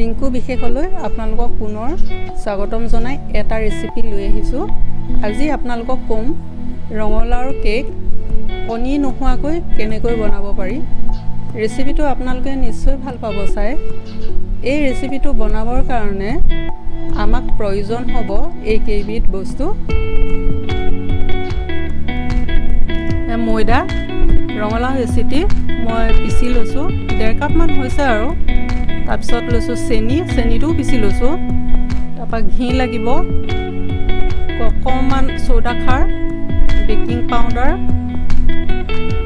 ৰিংকু বিশেষলৈ আপোনালোকক পুনৰ স্বাগতম জনাই এটা ৰেচিপি লৈ আহিছোঁ। আজি আপোনালোকক ক'ম ৰঙালাওৰ কেক কণী নোহোৱাকৈ কেনেকৈ বনাব পাৰি। ৰেচিপিটো আপোনালোকে নিশ্চয় ভাল পাব চাই। এই ৰেচিপিটো বনাবৰ কাৰণে আমাক প্ৰয়োজন হ'ব এই কেইবিধ বস্তু। ময়দা, ৰঙালাও ৰেচিপি মই পিচি লৈছোঁ, 1.5 কাপমান হৈছে আৰু। তাৰপিছত লৈছোঁ চেনি, চেনিটোও পিচি লৈছোঁ। তাৰপৰা ঘি লাগিব, অকণমান চৌদা খাৰ, বেকিং পাউডাৰ,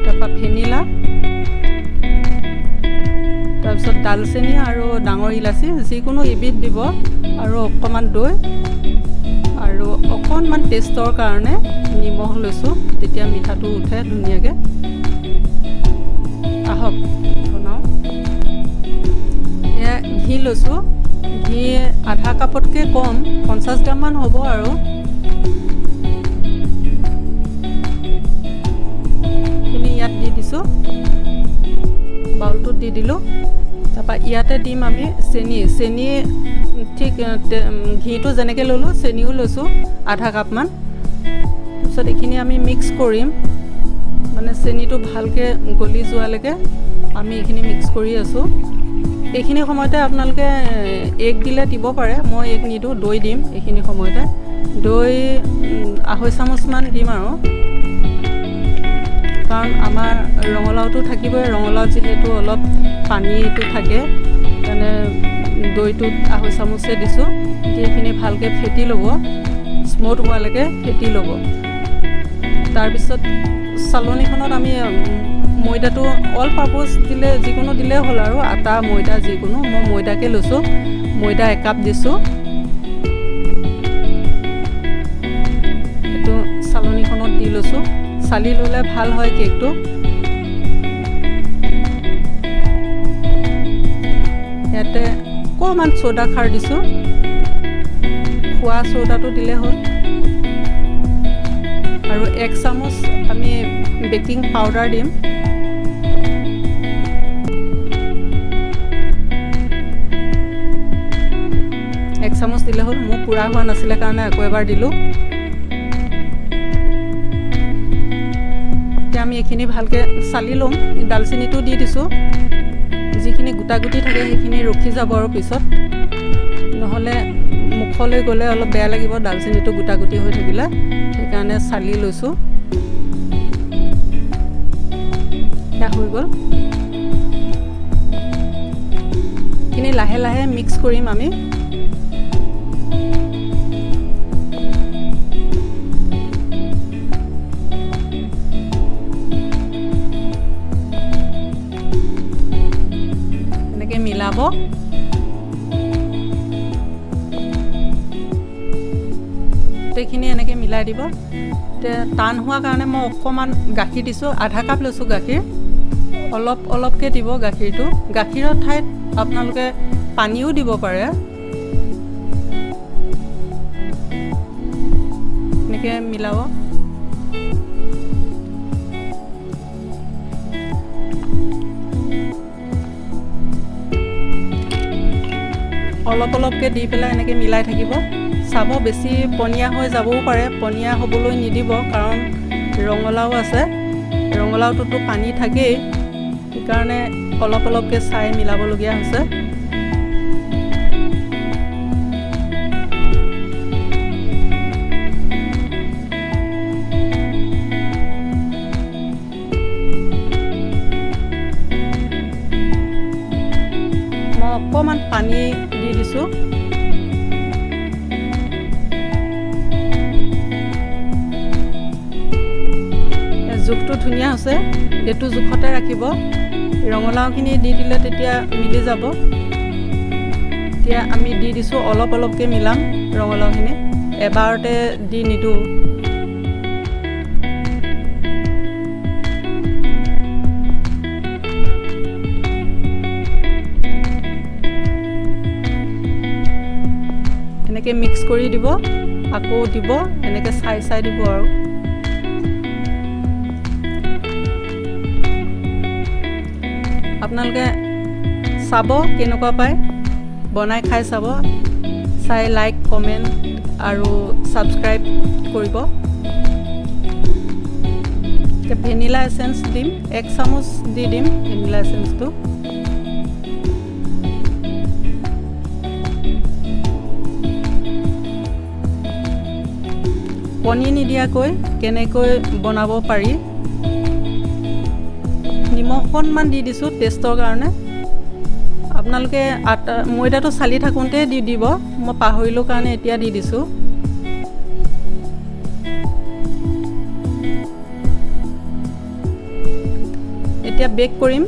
তাৰপৰা ভেনিলা, তাৰপিছত ডালচেনি আৰু ডাঙৰ ইলাচি, যিকোনো এবিধ দিব, আৰু অকণমান দৈ, আৰু অকণমান টেষ্টৰ কাৰণে নিমখ লৈছোঁ, তেতিয়া মিঠাটো উঠে ধুনীয়াকৈ। আহক বনাওঁ। এয়া ঘি লৈছোঁ, ঘি আধা কাপতকৈ কম, 50 গ্ৰামমান হ'ব আৰু। এইখিনি ইয়াত দি দিছোঁ, বাউলটোত দি দিলোঁ। তাৰপৰা ইয়াতে দিম আমি চেনি। চেনি ঠিক ঘিটো যেনেকৈ ল'লোঁ চেনিও লৈছোঁ আধা কাপমান। তাৰপিছত এইখিনি আমি মিক্স কৰিম, মানে চেনিটো ভালকৈ গলি যোৱালৈকে আমি এইখিনি মিক্স কৰি আছোঁ। এইখিনি সময়তে আপোনালোকে এগ দিলে দিব পাৰে, মই এগ নিদিওঁ, দৈ দিম এইখিনি সময়তে। দৈ 2.5 চামুচমান দিম আৰু, কাৰণ আমাৰ ৰঙালাওটো থাকিবই, ৰঙালাওত যিহেতু অলপ পানীটো থাকে, সেইকাৰণে দৈটোত 2.5 চামুচে দিছোঁ। এইখিনি ভালকৈ ফেটি ল'ব, স্মুথ হোৱালৈকে ফেটি ল'ব। তাৰপিছত চালনীখনত আমি ময়দাটো অল পাৰ্পজ দিলে, যিকোনো দিলেই হ'ল আৰু, আটা ময়দা যিকোনো। মই ময়দাকে লৈছোঁ, ময়দা 1 কাপ দিছোঁ। এইটো চালনীখনত দি লৈছোঁ, চালি ল'লে ভাল হয় কেকটো। ইয়াতে অকণমান চৌদা খাৰ দিছোঁ, খোৱা চৌদাটো দিলে হ'ল। আৰু 1 চামুচ আমি বেকিং পাউডাৰ দিম। এক চামুচ দিলে হ'ল, মোৰ পূৰা হোৱা নাছিলে কাৰণে আকৌ এবাৰ দিলোঁ। এতিয়া আমি এইখিনি ভালকৈ চালি ল'ম। ডালচেনিটো দি দিছোঁ, যিখিনি গোটা গুটি থাকে সেইখিনি ৰখি যাব আৰু পিছত, নহ'লে মুখলৈ গ'লে অলপ বেয়া লাগিব ডালচেনিটো গোটা গুটি হৈ থাকিলে, সেইকাৰণে চালি লৈছোঁ। সেয়া হৈ গ'ল। এইখিনি লাহে লাহে মিক্স কৰিম আমি। এনেকৈ মিলাব। গোটেইখিনি এনেকৈ মিলাই দিব। এতিয়া টান হোৱাৰ কাৰণে মই অকণমান গাখীৰ দিছোঁ, আধা কাপ লৈছোঁ গাখীৰ। অলপ অলপকৈ দিব গাখীৰটো। গাখীৰৰ ঠাইত আপোনালোকে পানীও দিব পাৰে। এনেকৈ মিলাব। অলপ অলপকৈ দি পেলাই এনেকৈ মিলাই থাকিব। চাব বেছি পনীয়া হৈ যাবও পাৰে, পনীয়া হ'বলৈ নিদিব, কাৰণ ৰঙালাও আছে, ৰঙালাওটোতো পানী থাকেই, সেইকাৰণে অলপ অলপকৈ চাই মিলাবলগীয়া হৈছে। মই অকণমান পানী দি দিছোঁ। জোখটো ধুনীয়া হৈছে, এইটো জোখতে ৰাখিব। ৰঙালাওখিনি দি দিলে তেতিয়া মিলি যাব। এতিয়া আমি দি দিছোঁ, অলপ অলপকৈ মিলাম ৰঙালাওখিনি, এবাৰতে দি নিদিওঁ। এনেকৈ মিক্স কৰি দিব, আকৌ দিব, এনেকৈ চাই চাই দিব আৰু। আপোনালোকে চাব কেনেকুৱা পায়। বনাই খাই চাব, চাই লাইক, কমেণ্ট আৰু ছাবস্ক্ৰাইব কৰিব। এতিয়া ভেনিলা এচেঞ্চ দিম, 1 চামুচ দি দিম ভেনিলা এচেঞ্চটো। কণী নিদিয়াকৈ কেনেকৈ বনাব পাৰি, নিমখ অকণমান দি দিছোঁ টেষ্টৰ কাৰণে। আপোনালোকে আটা ময়দাটো চালি থাকোঁতে দি দিব, মই পাহৰিলোঁ কাৰণে এতিয়া দি দিছোঁ। এতিয়া বেক কৰিম।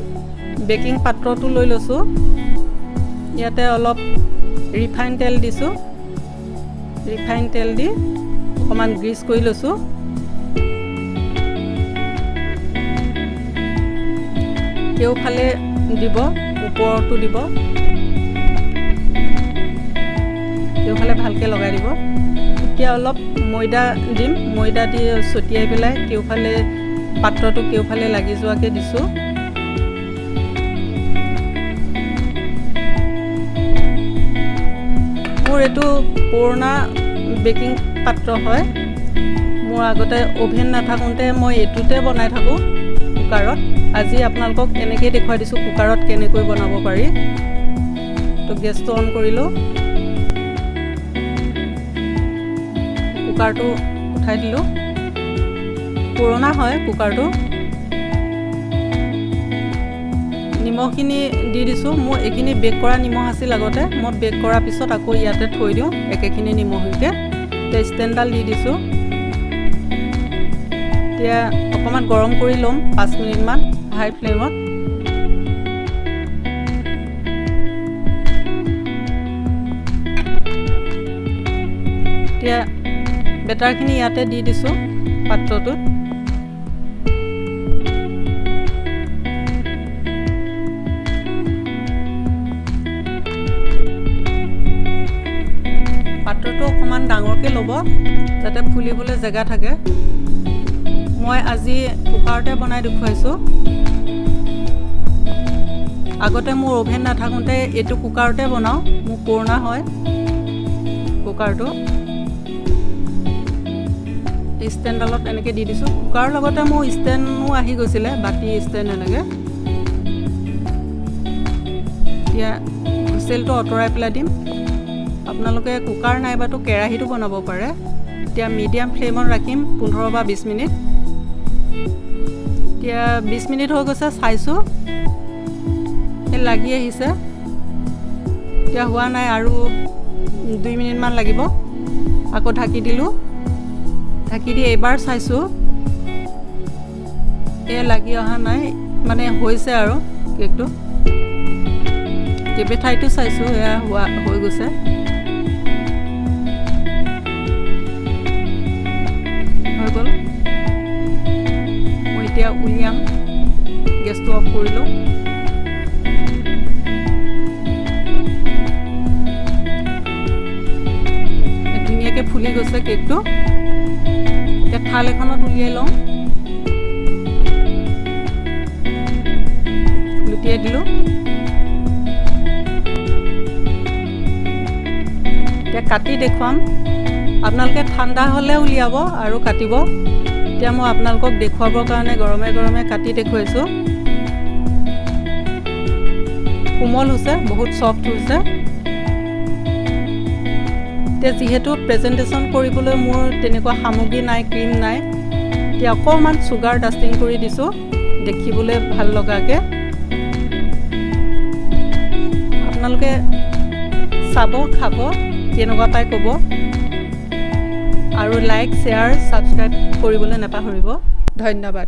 বেকিং পাত্ৰটো লৈ লৈছোঁ, ইয়াতে অলপ ৰিফাইন তেল দিছোঁ। ৰিফাইন তেল দি অকণমান গ্ৰীজ কৰি লৈছোঁ। কেওফালে দিব, ওপৰতো দিব, কেওফালে ভালকৈ লগাই দিব। এতিয়া অলপ ময়দা দিম, ময়দা দি ছটিয়াই পেলাই কেওফালে পাত্ৰটো কেওফালে লাগি যোৱাকৈ দিছোঁ। মোৰ এইটো পুৰণা বেকিং পাত্ৰ হয়, মোৰ আগতে অ'ভেন নাথাকোঁতে মই এইটোতে বনাই থাকোঁ কুকাৰত। আজি আপোনালোকক এনেকৈয়ে দেখুৱাই দিছোঁ কুকাৰত কেনেকৈ বনাব পাৰি। তো গেছটো অন কৰিলোঁ, কুকাৰটো উঠাই দিলোঁ। পুৰণা হয় কুকাৰটো। নিমখখিনি দি দিছোঁ। মোৰ এইখিনি বেক কৰা নিমখ আছিল আগতে, মই বেক কৰাৰ পিছত আকৌ ইয়াতে থৈ দিওঁ একেখিনি নিমখকে। এতিয়া ষ্টেণ্ডডাল দি দিছোঁ। এতিয়া অকণমান গৰম কৰি ল'ম 5 মিনিটমান হাই ফ্লেমত। এতিয়া বেটাৰখিনি ইয়াতে দি দিছোঁ পাত্ৰটোত। পাত্ৰটো অকণমান ডাঙৰকৈ ল'ব যাতে ফুলিবলৈ জেগা থাকে। মই আজি কুকাৰতে বনাই দেখুৱাইছোঁ। আগতে মোৰ অ'ভেন নাথাকোঁতে এইটো কুকাৰতে বনাওঁ, মোৰ পুৰণা হয় কুকাৰটো। ষ্টেণ্ডডালত এনেকৈ দি দিছোঁ। কুকাৰৰ লগতে মোৰ ষ্টেণ্ডো আহি গৈছিলে, বাতি ষ্টেণ্ড এনেকৈ। এতিয়া হুইচেলটো আঁতৰাই পেলাই দিম। আপোনালোকে কুকাৰ নাইবাতো কেৰাহীটো বনাব পাৰে। এতিয়া মিডিয়াম ফ্লেমত ৰাখিম 15 বা 20 মিনিট। এতিয়া 20 মিনিট হৈ গৈছে, চাইছোঁ এই লাগি আহিছে। এতিয়া হোৱা নাই, আৰু 2 মিনিটমান লাগিব। আকৌ ঢাকি দিলোঁ, ঢাকি দি এইবাৰ চাইছোঁ এই লাগি অহা নাই, মানে হৈছে আৰু কেকটো। কেইবাঠাইতো চাইছোঁ, এয়া হোৱা হৈ গৈছে। হৈ গ'ল। মই এতিয়া উলিয়াম, গেছটো অফ কৰিলোঁ। ধুনীয়াকৈ ফুলি গৈছে কেকটো। এতিয়া থাল এখনত উলিয়াই লওঁ, লুটিয়াই দিলোঁ। এতিয়া কাটি দেখুৱাম। আপোনালোকে ঠাণ্ডা হ'লে উলিয়াব আৰু কাটিব। এতিয়া মই আপোনালোকক দেখুৱাবৰ কাৰণে গৰমে গৰমে কাটি দেখুৱাইছোঁ। কোমল হৈছে, বহুত ছফ্ট হৈছে। এতিয়া যিহেতু প্ৰেজেণ্টেশ্যন কৰিবলৈ মোৰ তেনেকুৱা সামগ্ৰী নাই, ক্ৰীম নাই, এতিয়া অকণমান চুগাৰ ডাষ্টিং কৰি দিছোঁ দেখিবলৈ ভাল লগাকৈ। আপোনালোকে চাব, খাব, কেনেকুৱা পায় ক'ব, আৰু লাইক, শ্বেয়াৰ, ছাবস্ক্ৰাইব কৰিবলৈ নাপাহৰিব। ধন্যবাদ।